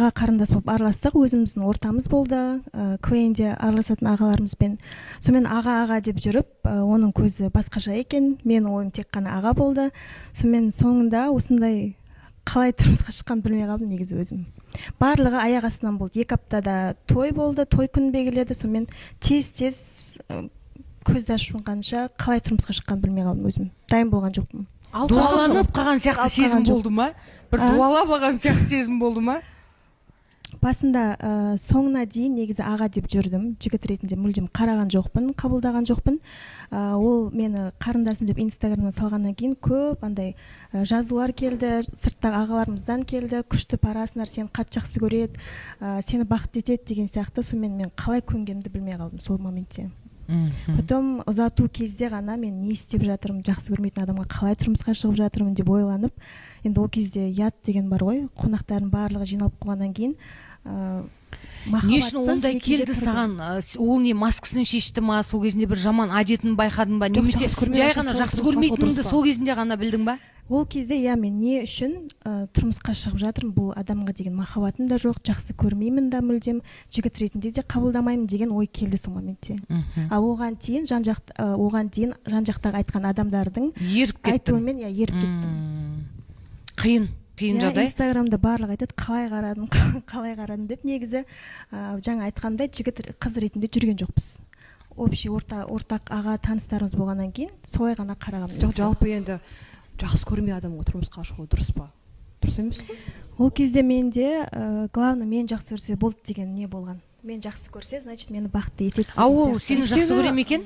Аға қарындас болып араластық, өзіміздің ортамыз болды, КВНде араласатын ағаларымызбен. Сонымен аға, аға деп жүріп, оның көзі басқаша екен, менің ойым тек қана аға болды. Сонымен соңында осындай қалай тұрмысқа шыққанын білмей қалдым негізі өзім. Барлығы аяқ астынан болды. 2 аптада той болды, той күнін белгіледі. Сонымен тез тез көзді ашып жұмғанша қалай тұрмысқа шыққанын білмей қалдым өзім, дайын болған жоқпын. Дуаланып қалған сияқты Алып сезім қалған жоқ. болды ма бір? А? Дуалап алған сияқты сезім болды ма? Басында, соңына дейін негізі аға деп жүрдім, жігіт ретінде мүлдем қараған жоқпын, қабылдаған жоқпын. Ол мені қарындасым деп Инстаграмнан салғаннан кейін көп андай жазулар келді, сырттағы ағаларымыздан келді: «Күшті парасыңдар, сені қатты жақсы көреді, сені бақытты етеді» деген сияқты. Сонымен мен қалай көнгенімді білмей қалдым сол моментте. Потом ұзату кезде ғана мен не істеп жатырмын, жақсы көрмейтін адамға қалай тұрмысқа шығып жатырмын деп ойланып, енді ол кезде ұят деген бар ғой, қонақтардың барлығы жиналып қойғаннан кейін Не үшін махаббатсыз ондай некеге келді тұрдым. саған? Ол не, маскасын шешті ма сол кезінде, бір жаман әдетін байқадың ба Жоқ, немесе жақсы көрмей жай жақсы ғана тұрмысқа жақсы шығу көрмейтініңді дұрыс па? сол кезінде ғана білдің ба? Ол кезде, иә, мен не үшін тұрмысқа шығып жатырмын, бұл адамға деген махаббатым да жоқ, жақсы көрмеймін да мүлдем, жігіт ретінде де қабылдамаймын деген ой келді сол моментте. Ал оған дейін жан жақ оған дейін жан жақтағы айтқан адамдардың Еріп кеттің. айтуымен, иә, еріп кеттім. Қиын, қиын Иә, жағдай. Инстаграмда барлығы айтады: «Қалай қарадың, қалай қарадың?» – деп. Негізі, жаңа айтқандай, жігіт қыз ретінде жүрген жоқпыз, общий орта, ортақ аға таныстарымыз болғаннан кейін солай ғана қарағанмын. Жоқ, жалпы енді жақсы көрмей адамға тұрмысқа шығу дұрыс па? Дұрыс емес қой. Ол кезде менде главное, мен жақсы көрсе болды деген не болған. Мен жақсы көрсе, значит, мені бақытты етеді А деген ол сияқты. сені жақсы Өйткені- көре ме екен?